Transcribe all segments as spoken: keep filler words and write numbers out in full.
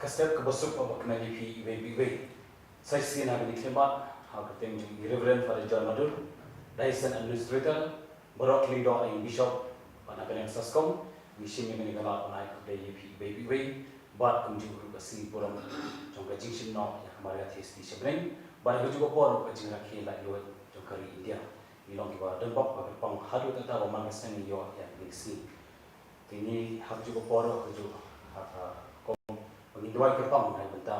Ka step kaba suk bad ba kmen ïa phi iwei pa iwei. Sa shisien ha kane ka khyllipmat, ha ka kyrteng jong i Reverend Father John Madur, Diocesan Administrator, baroh ki lyngdoh, i Bishop, bad na ka liang ka SASCOM, ngi shim ïa kane ka lad ban ai khublei ïa phi iwei pa iwei, bad kumjuh ruh ka sngi burom jong ka jingshim noh ïa ka Maria Theisotti sha bneng, bad ha kajuh ka por ruh ka jingrakhe laitluid jong ka ri India. Ngi long kiba don bok ba kyrpang haduh katta ba man ka seng ngi ïoh ïa kane ka sngi. Te ngi ha kajuh ka por ruh, ha kajuh, ha ka kum ba ngin duwai kyrpang na ka bynta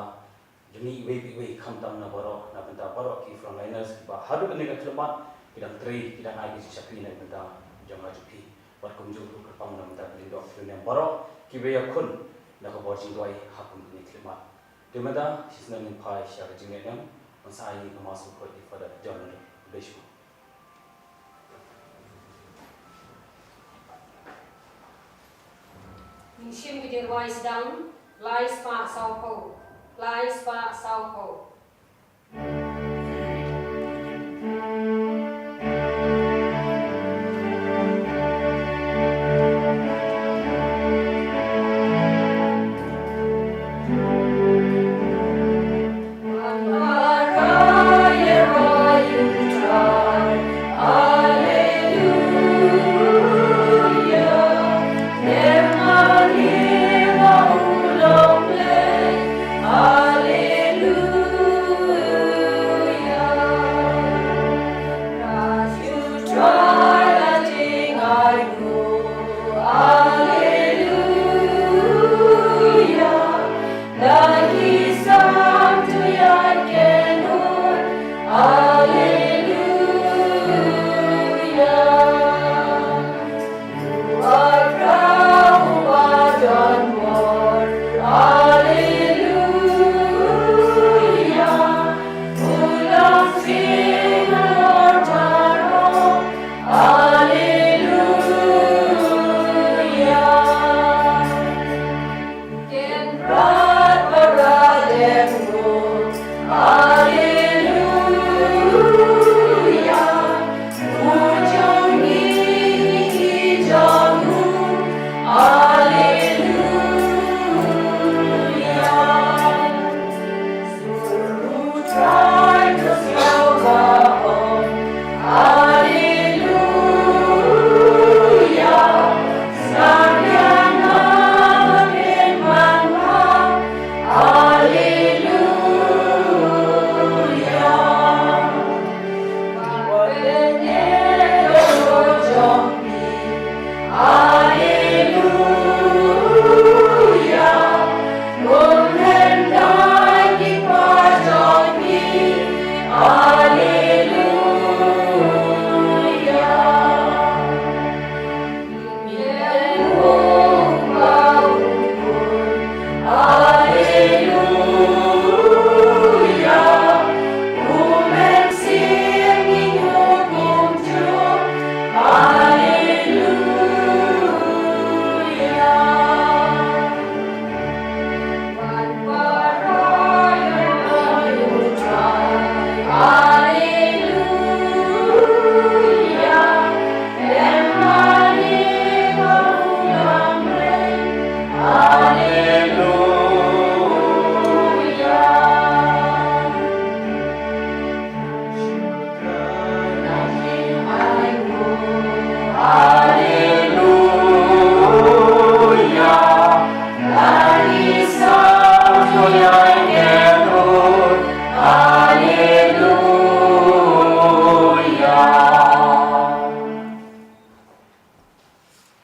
jong ngi iwei pa iwei, khamtam na baroh, na bynta baroh ki frontliners kiba haduh kane ka khyllipmat ki dang trei, ki dang ai ka jingshakri na ka bynta jong nga jong phi. Bad kumjuh ruh kyrpang na bynta ki lyngdoh ki longïing baroh kiba ïakhun na ka bor jingduwai ha kum kane ka khyllipmat. Te mynta shisnem ngin phai sha ka jingngeit niam, ban sa ai ïa ka Mass bakhuid da i Father John Madur. Khublei shibun. Ngin shim ka jingrwai sdang, lai spah sawphew, lai spah sawphew.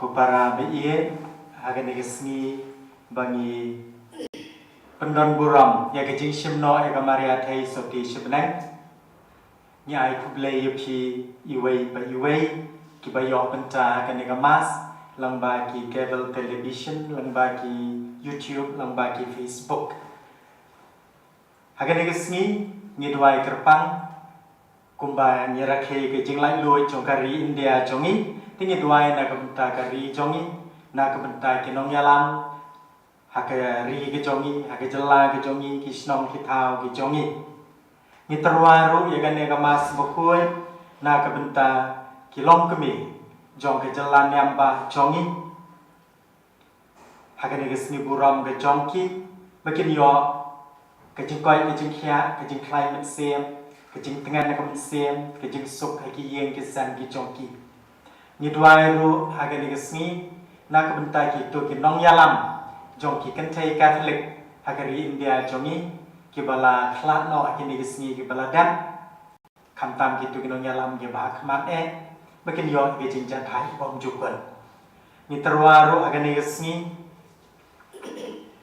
Ko para ba ïeit, ha kane ka sngi ba ngi pyndon burom ïa ka jingshim noh ïa ka Maria Theisotti sha bneng, ngi ai khublei ïa phi iwei pa iwei kiba ïoh bynta ha kane ka Mass lyngba ki cable television, lyngba ki YouTube, lyngba ki Facebook. Ha kane ka sngi ngi duwai kyrpang, kumba ngi rakhe ka jinglaitluid jong ka ri India jong ngi, te ngi duwai na ka bynta ka ri jong ngi, na ka bynta ki nongïalam ha ka ri ka jong ngi, ha ka jylla ka jong ngi, ki shnong ki thaw ki jong ngi. Ngi tyrwa ruh ïa kane ka Mass bakhuid na ka bynta ki longkmie jong ka jylla niam bah jong ngi. Ha kane ka sngi burom ka jong ki, ba kin ïoh ka jingkoit ka jingkhiah, ka jingkhlaiñ mynsiem, ka jingtngen ka mynsiem, ka jingsuk ha ki ïing ki sem ki jong ki. Ngi duwai ruh ha kane ka sngi na ka bynta kito ki nongïalam jong ki kynthei Katholik ha ka ri India jong ngi, kiba la khlad noh ha kine ki sngi kiba la dep, khamtam kito ki nongïalam kiba ha khmat eh, ba kin ïoh ka jingjahthait bymjukut. Ngi tyrwa ruh ha kane ka sngi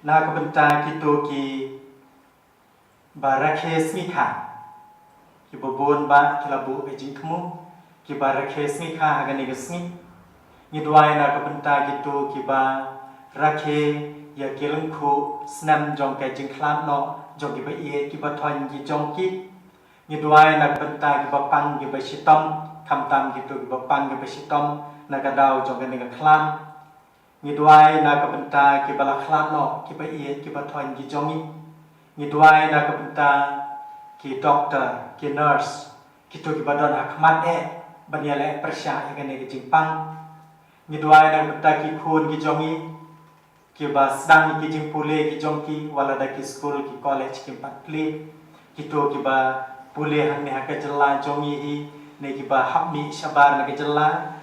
na ka bynta kito kiba rakhe sngi kha, kiba bun ba ki la buh ka jingthmu, kiba rakhe sngi kha ha kane ka sngi. Ngi duwai na ka bynta kito kiba rakhe ïa ki lyngkhuh snem jong ka jingkhlad noh jong kiba ïeit kiba thoiñ ki jong ki. Ngi duwai na ka bynta kiba pang kiba shitom, khamtam kito kiba pang kiba shitom na ka daw jong kane ka khlam. Ngi duwai na ka bynta kiba la khlad noh, kiba ïeit kiba thoiñ ki jong ngi. Ngi duwai na ka bynta ki doktor, ki nurse, kito kiba don ha khmat eh ban ïaleh pyrshah ïa kane ka jingpang. Ngi duwai na ka bynta ki khun ki jong ngi kiba sdang ïa ki jingpule ki jong ki, wat la da ki skul ki college kim pat plie. Kito kiba pule hangne ha ka jylla jong ngi hi ne kiba hap mih shabar na ka jylla.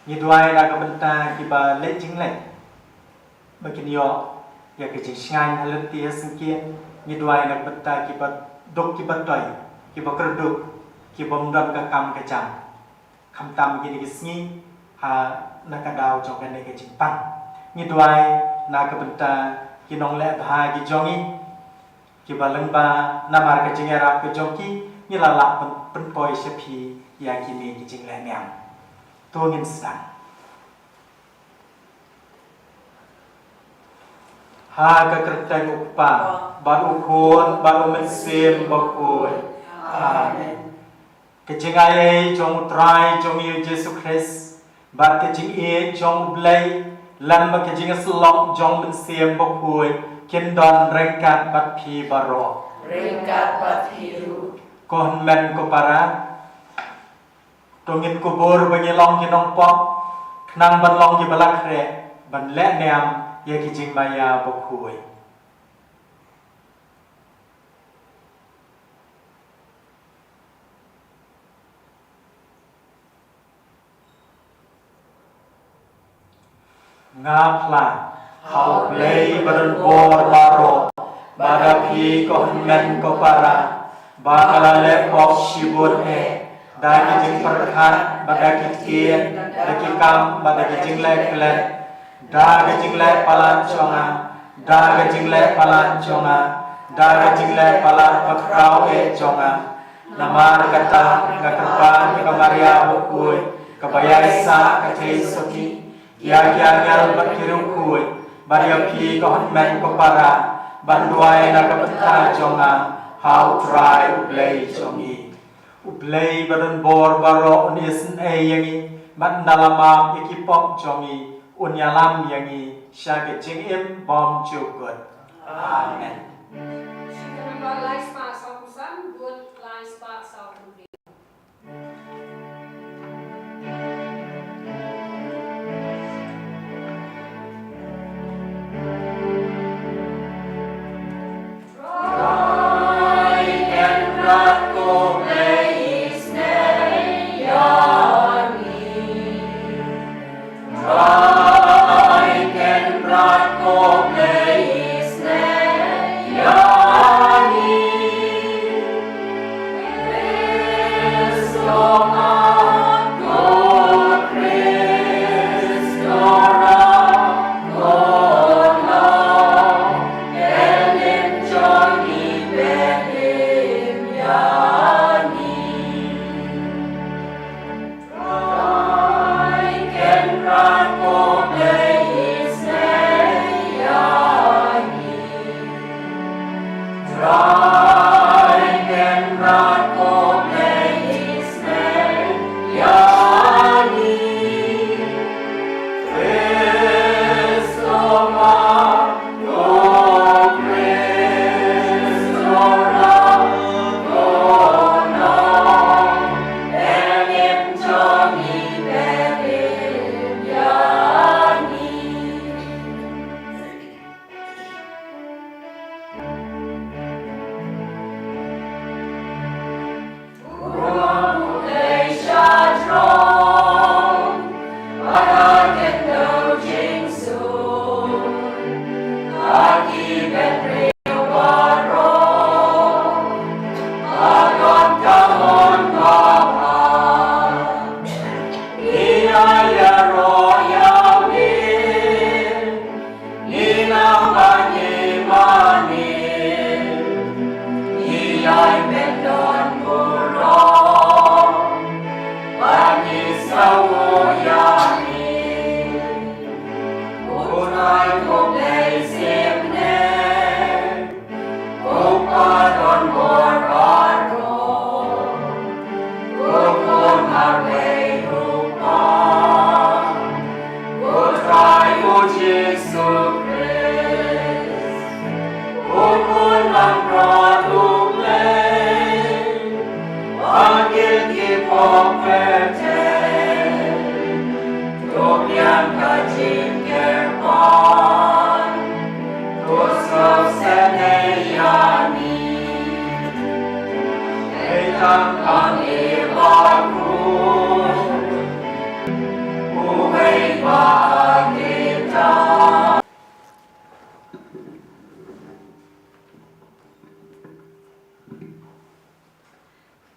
Ngi duwai na ka bynta kiba leit jingleit ba kin ïoh ïa ka jingshngaiñ ha lynti ha syngkien. Ngi duwai na ka bynta kiba duk kiba toi, kiba kyrduh, kibym don ka kam ka jam, khamtam kine ki sngi ha na ka daw jong kane ka jingpang. Ngi duwai na ka bynta ki nongleh bha ki jong ngi kiba lyngba namar ka jingïarap ka jong ki, ngi la lah pyn-, pynpoi sha phi ïa kine ki jingleh niam. To ngin sdang. Ha ka kyrteng u Kpa bad u Khun bad u Mynsiem Bakhuid. Amen. Ka jingaiei jong u Trai jong ngi u Jisu Khrist bad ka jingïeit jong u Blei lem bad ka jingïasyllok jong u Mynsiem Bakhuid kin don ryngkat bad phi baroh. Ryngkat bad phi ruh. Ko hynmen ko para, to ngin kubur ba ngi long ki nongpop khnang ban long kiba la khreh ban leh niam ïa ki jingmaïa bakhuid. Nga phla ha u Blei ba don bor baroh, bad ha phi ko hynmen ko para, ba nga la leh pop shibun eh, da ki jingpyrkhat bad da ki ktien, da ki kam bad da ki jingleh klet, da ka jingleh palat jong nga, da ka jingleh palat jong nga, da ka jingleh palat bakhraw eh jong nga. Namar kata nga kyrpad ïa ka Maria bakhuid kaba ïaisah ka thei sotti, ïa ki angel bad ki riewkhuid, bad ïa phi ko hynmen ko para, ban duwai na ka bynta jong nga ha u Trai u Blei jong ngi. U Blei ba don bor baroh un isynei ïa ngi, bad ynda la map ïa ki pop jong ngi un ïalam ïa ngi sha ka jingim bymjukut. Amen. Shi ka number lai spah saw phew san, bad lai spah saw phew hynriew.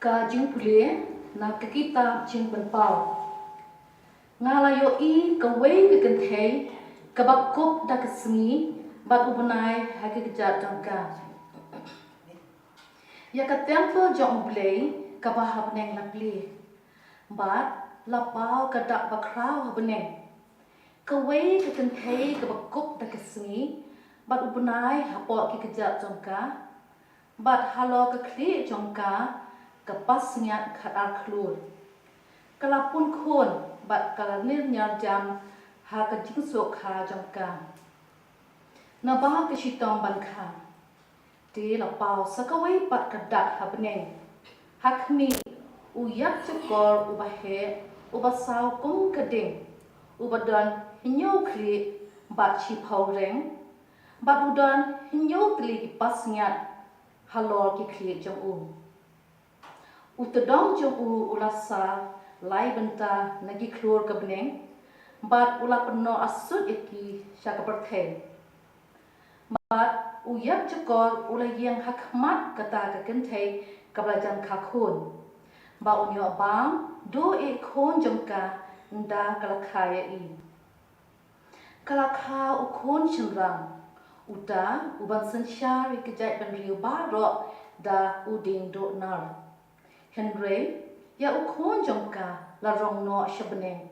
Ka jingpule na ka kitab Jingpynpaw. Nga la ïohi kawei ka kynthei kaba kup da ka sngi bad u bnai ha ki kjat jong ka. Ïa ka templ jong U Blei kaba ha bneng la plie, bad la paw ka dak bakhraw ha bneng. Kawei ka kynthei kaba kup da ka sngi bad u bnai hapoh ki kjat jong ka, bad halor ka khlieh jong ka ka pasngiat khatar khlur. Ka la pun khun bad ka la nirñiar jam ha ka jingsuk kha jong ka. Naba ka shitom ban kha, te la paw sa kawei pat ka dak ha bneng. Ha khmih, u ïapjakor uba heh, uba saw kum ka ding, uba don hynñiew khlieh bad shiphew reng, bad u don hynñiew tylli ki pasngiat halor ki khlieh jong u. U tdong jong u u la sah lai bynta na ki khlur ka bneng, bad u la pynnoh asut ïa ki sha ka pyrthei. Bad u ïapjakor u la ïeng ha khmat kata ka kynthei kaba la jan kha khun, ba un ïoh bam duh ïa i khun jong ka ynda ka la kha ïa i. Ka la kha u khun shynrang, uta uban synshar ïa ka jaitbynriew baroh da u dieng duh nar. Hynrei ïa u khun jong ka la rong noh sha bneng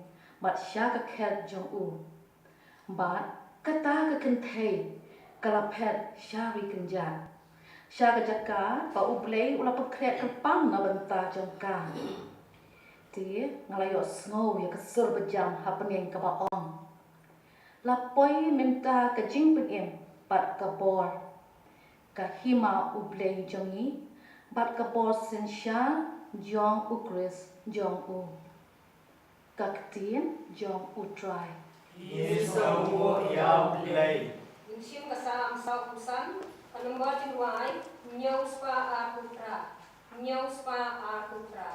bad sha ka khet jong u. Bad kata ka kynthei ka la phet sha ri kynjat, sha ka jaka ba U Blei u la pynkhreh kyrpang na bynta jong ka. Te nga la ïohsngew ïa ka sur bajam ha bneng kaba ong: La poi mynta ka jingpynim bad ka bor, ka hima U Blei jong ngi, bad ka bor synshar jong U Khrist jong u. Ka ktien jong U Trai. Ngi sngewbha ïa U Blei. Ngin shim ka Salm sawphew san, ka nombar jingrwai hynñiew spah arphew phra. Hynñiew spah arphew phra.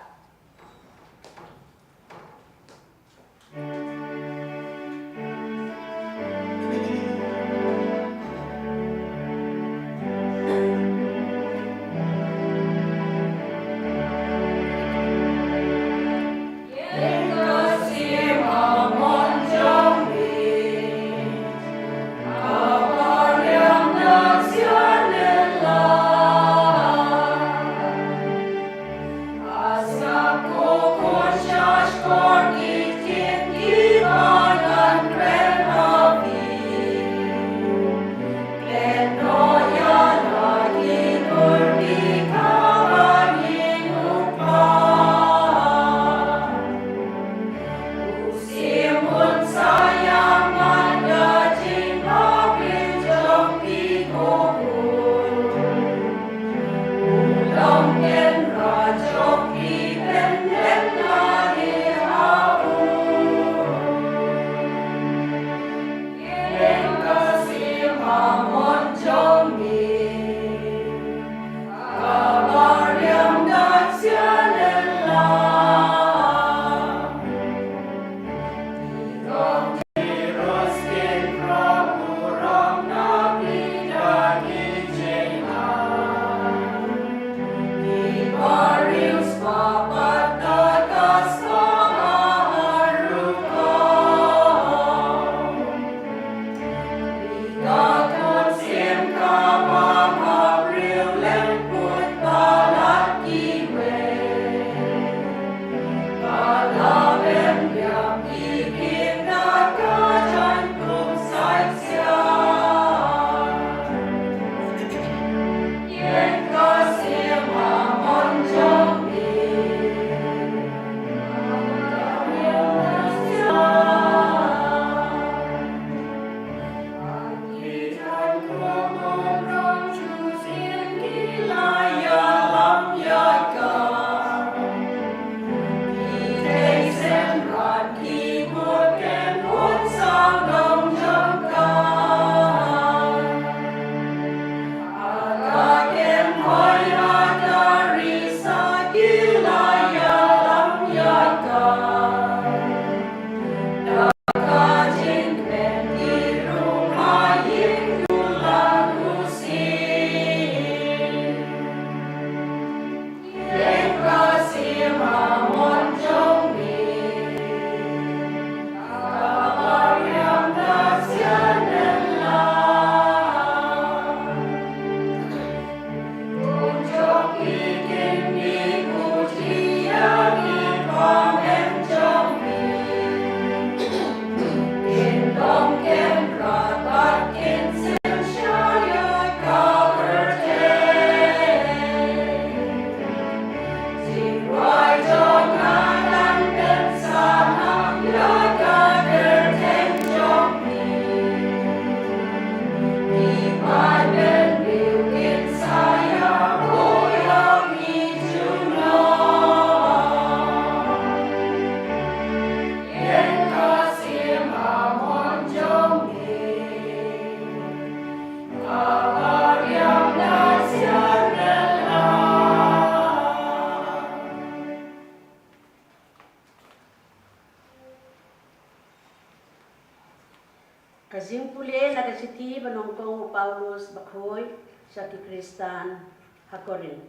Ka jingpule na ka shithi ba nyngkong u Paulus bakhuid sha ki Khristan ha Korinth.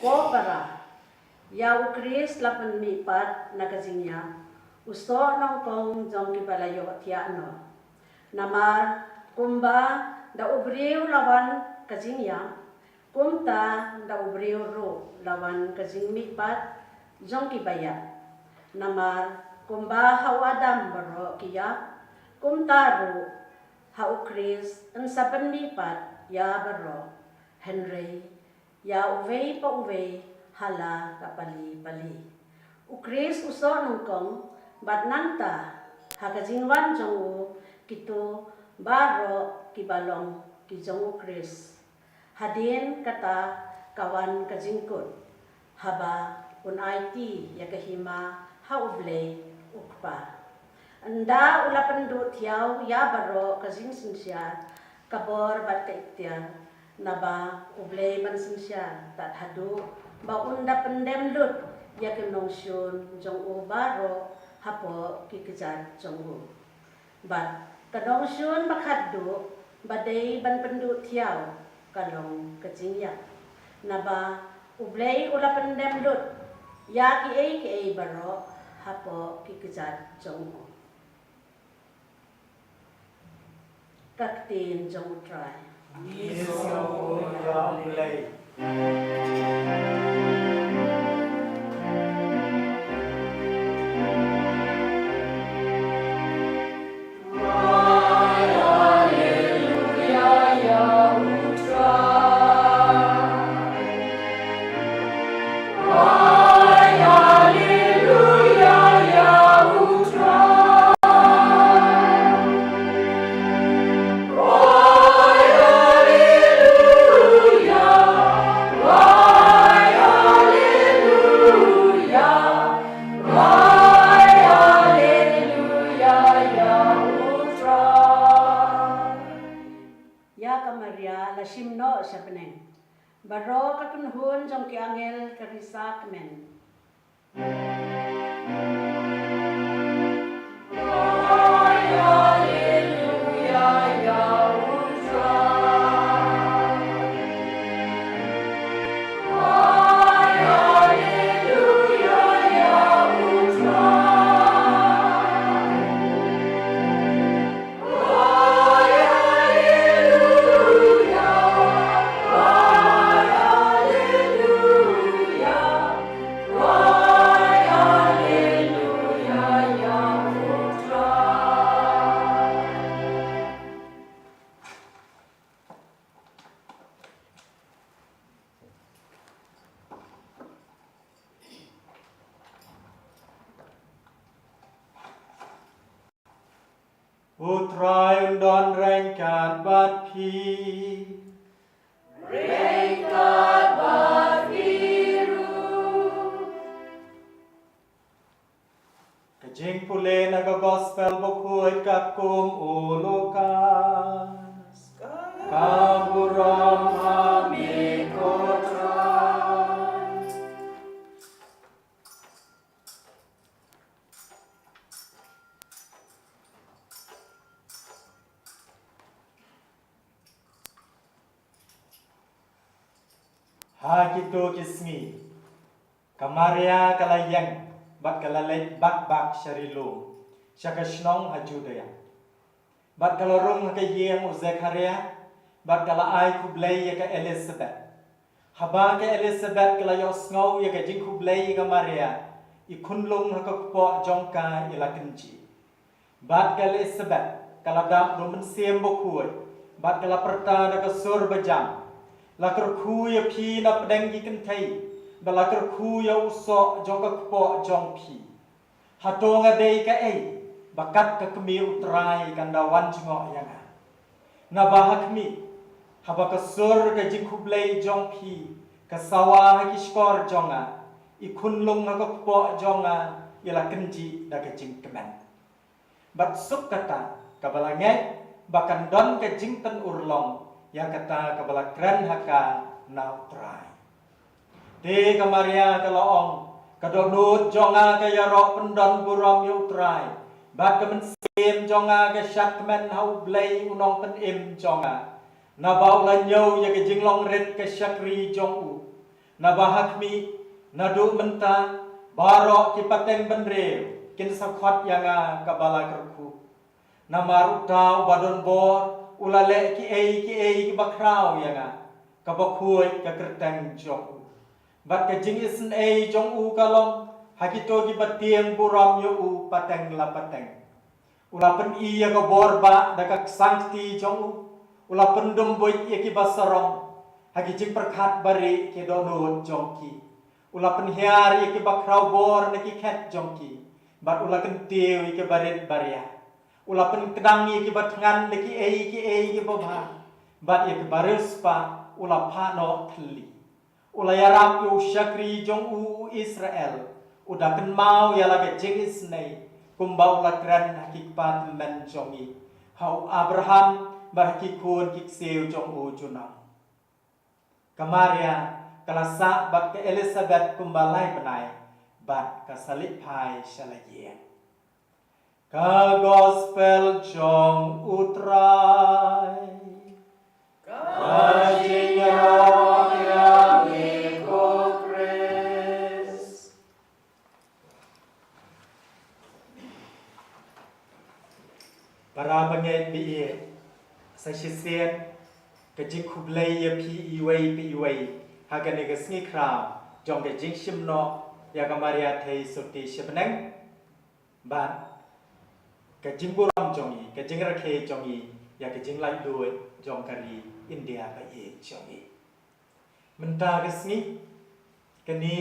Ko para, ïa u Khrist la pynmihpat na ka jingïap, u soh nyngkong jong kiba la ïohthiah noh. Namar kumba da u briew la wan ka jingïap, kumta da u briew ruh la wan ka jingmihpat jong kiba ïap. Namar kumba ha u Adam baroh ki ïap, kumta ruh ha u Khrist yn sa pynmihpat ïa baroh. Hynrei ïa uwei pa uwei ha la ka pali pali. U Khrist u soh nyngkong, bad nangta ha ka jingwan jong u kito baroh kiba long ki jong u Khrist. Hadien kata ka wan ka jingkut, haba un aiti ïa ka hima ha u Blei u Kpa. Ynda u la pynduh thiaw ïa baroh ka jingsynshar, ka bor bad ka iktiar, naba u Blei ban synshar tad haduh ba un da pyndem lut ïa ka nongshun jong u baroh hapoh ki kjat jong u. Bad ka nongshun ba khatduh ba dei ban pynduh thiaw ka long ka jingïap. Naba u Blei u la pyndem lut ïa kiei kiei baroh hapoh ki kjat jong u. Ka ktien jong u Trai. Ngi sngewnguh ïa u Blei. Ïa ka Maria la shim noh sha bneng. Baroh ka kynhun jong ki angel ka risa kmen. U Trai un don ryngkat bad phi. Ryngkat bad phi ruh. Ka jingpule na ka Gospel bakhuid katkum u Lukas. Ka burom ha me ko Trai. Ha kito ki sngi, ka Maria ka la ïeng bad ka la leit bak bak sha ri lum, sha ka shnong ha Judia. Bad ka la rung ha ka ïing u Zekaria, bad ka la ai khublei ïa ka Elisabet. Haba ka Elisabet ka la ïohsngew ïa ka jingkhublei ïa ka Maria, i khunlung ha ka kpoh jong ka i la kynjih. Bad ka Elisabet ka la dap da u Mynsiem Bakhuid, bad ka la pyrta da ka sur bajam. La kyrkhu ïa phi na pdeng ki kynthei, bad la kyrkhu ïa u soh jong ka kpoh jong phi. Hato nga dei kaei ba kat ka kmie u Trai kan da wan jngoh ïa nga? Naba ha khmih, haba ka sur ka jingkhublei jong phi ka sawa ha ki shkor jong nga, i khunlung ha ka kpoh jong nga i la kynjih da ka jingkmen. Bad suk kata kaba la ngeit ba kan don ka jingpynurlong ïa kata kaba la kren ha ka na u Trai. Te ka Maria ka la ong, ka dohnud jong nga ka ïaroh pyndon burom ïa u Trai, bad ka Mynsiem Im jong nga ka shad kmen ha U Blei U Nongpynim jong nga, naba u la ñiew ïa ka jinglong rit ka shakri jong u. Naba ha khmih, naduh mynta, baroh ki pateng bynriew kin sa khot ïa nga kaba la kyrkhu. Namar uta uba don bor u la leh kiei kiei kiba khraw ïa nga, kaba khuid ka kyrteng jong u. Bad ka jingisynei jong u ka long ha kito kiba tieng burom ïa u pateng la pateng. U la pyni ïa ka bor bah da ka ksangkti jong u. U la pyndum buit ïa kiba sarong ha ki jingpyrkhat barieh ki dohnud jong ki. U la pynhiar ïa kiba khraw bor na ki khet jong ki, bad u la kyntiew ïa kiba rit baria. U la pynkdang ïa kiba thngan da kiei kiei kiba bha, bad ïa kiba riewspah u la phah noh thylli. U la ïarap ïa u shakri jong u, u Israel, u da kynmaw ïa la ka jingisynei, kumba u la kren ha ki kpa tymmen jong ngi, ha u Abraham, bad ha ki khun ki ksiew jong u junom. Ka Maria ka la sah bad ka Elisabet kumba lai bnai, bad ka sa leit phai sha la ïing. Ka Gospel jong U Trai. Ka jingïarap ïa me ko Khrist. Para bangeit ba ïeit, sa shisien ka jingkhublei ïa phi iwei pa iwei ha kane ka sngi khraw jong ka jingshim noh ïa ka Maria Theisotti sha bneng. Bad ka jingburom jong ngi, ka jingrakhe jong ngi ïa ka jinglaitluid jong ka ri India ba ïeit jong ngi. Mynta ka sngi, kane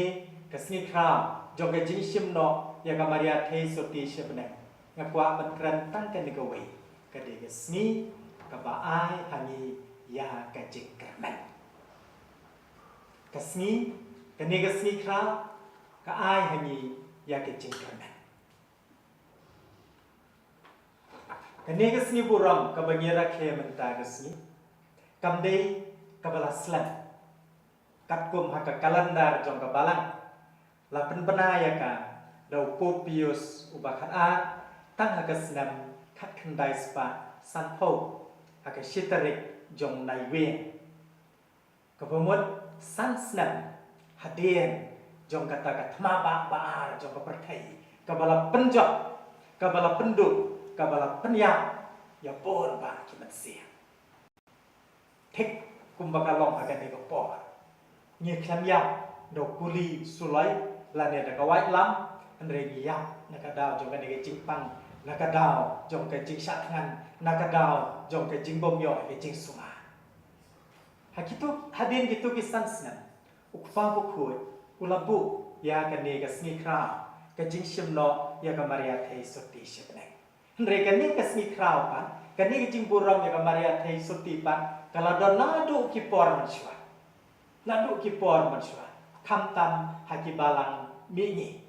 ka sngi khraw jong ka jingshim noh ïa ka Maria Theisotti sha bneng, nga kwah ban kren tang kane kawei, ka dei ka sngi kaba ai ha ngi ïa ka jingkyrmen. Ka sngi, kane ka sngi khraw ka ai ha ngi ïa ka jingkyrmen. Kane ka sngi burom kaba ngi rakhe mynta ka sngi, kam dei kaba la slem. Katkum ha ka kalendar jong ka balang, la pynbna ïa ka da u Pope Pius uba khatar, tang ha ka snem khatkhyndai spah sanphew, ha ka shi tarik jong u Naiwieng. Kaba mut san snem hadien jong kata ka thma bah ba ar jong ka pyrthei, kaba la pynjot, kaba la pynduh, kaba la pynïap ïa bun bah ki mynsiem. Thik kumba ka long ha kane ka por, ngi khlem ïap da u kuli suloi lane da ka waitlam, hynrei ngi ïap na ka daw jong kane ka jingpang, na ka daw jong ka jingshah thngan, na ka daw jong ka jingbym ïoh ka jingsumar. Ha kito, hadien kito ki san snem, u Kpa Bakhuid u la buh ïa kane ka sngi khraw ka jingshim noh ïa ka Maria Theisotti sha bneng. Hynrei kane ka sngi khraw pat, kane ka jingburom ïa ka Maria Theisotti pat, ka la don naduh ki por mynshuwa. Naduh ki por mynshuwa, khamtam ha ki balang mihngi.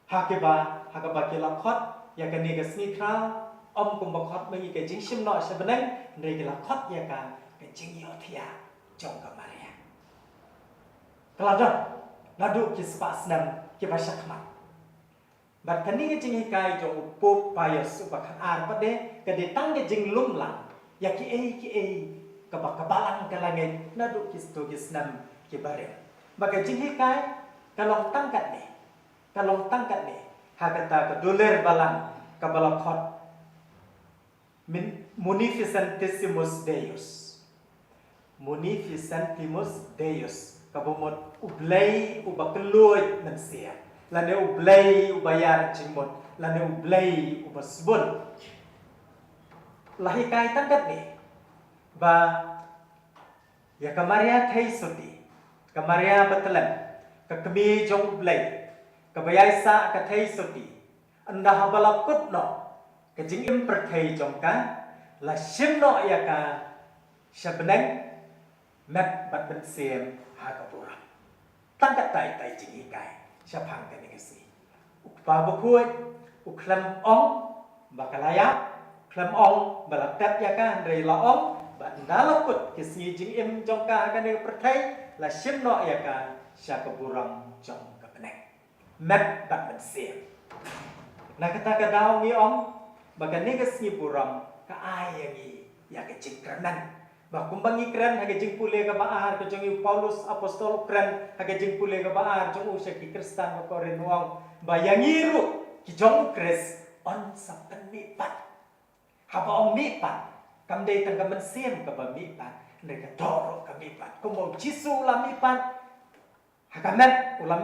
Ha kiba, ha kaba ki la khot ïa kane ka sngi khraw, ym kumba khot ma ngi ka jingshim noh sha bneng, hynrei ki la khot ïa ka ka jingïohthiah jong ka Maria. Ka la don naduh ki spah snem kiba shakhmat. Bad kane ka jinghikai jong u Pope Pius uba khatar pat de, ka dei tang ka jinglum lang ïa kiei kiei kaba ka balang ka la ngeit naduh kito ki snem kiba rim. Bad ka jinghikai ka long tang katne. Ka long tang katne ha kata ka dulir balang kaba la khot Min-, Munificentissimus Deus. Munificentissimus Deus, kaba mut U Blei uba kylluid mynsiem, lane U Blei uba ïar jingmut, lane U Blei uba sbun. La hikai tang katne ba ïa ka Maria Theisotti, ka Maria Bethlehem, ka kmie jong U Blei, kaba ïaisah ka Theisotti, ynda haba la kut noh ka jingim pyrthei jong ka, la shim noh ïa ka sha bneng, met bad mynsiem ha ka burom. Tang katei tei jinghikai shaphang kane ka sngi. U Kpa Bakhuid u khlem ong ba ka la ïap, u khlem ong ba la tep ïa ka, hynrei la ong ba ynda la kut ki sngi jingim jong ka ha kane ka pyrthei, la shim noh ïa ka sha ka burom jong ka bneng, met bad mynsiem. Na kata ka daw ngi ong ba kane ka sngi burom ka ai ïa ngi ïa ka jingkyrmen. Ba kumba ngi kren ha ka jingpule kaba ar ka jong u Paulus apostol u kren ha ka jingpule kaba ar jong u sha ki Khristan ba Korinth, u ong ba ïa ngi ruh ki jong u Khrist yn sa pynmihpat. Haba ong mihpat, kam dei tang ka mynsiem kaba mihpat, hynrei ka doh ruh ka mihpat. Kumba u Jisu u la mihpat ha ka met, u la mih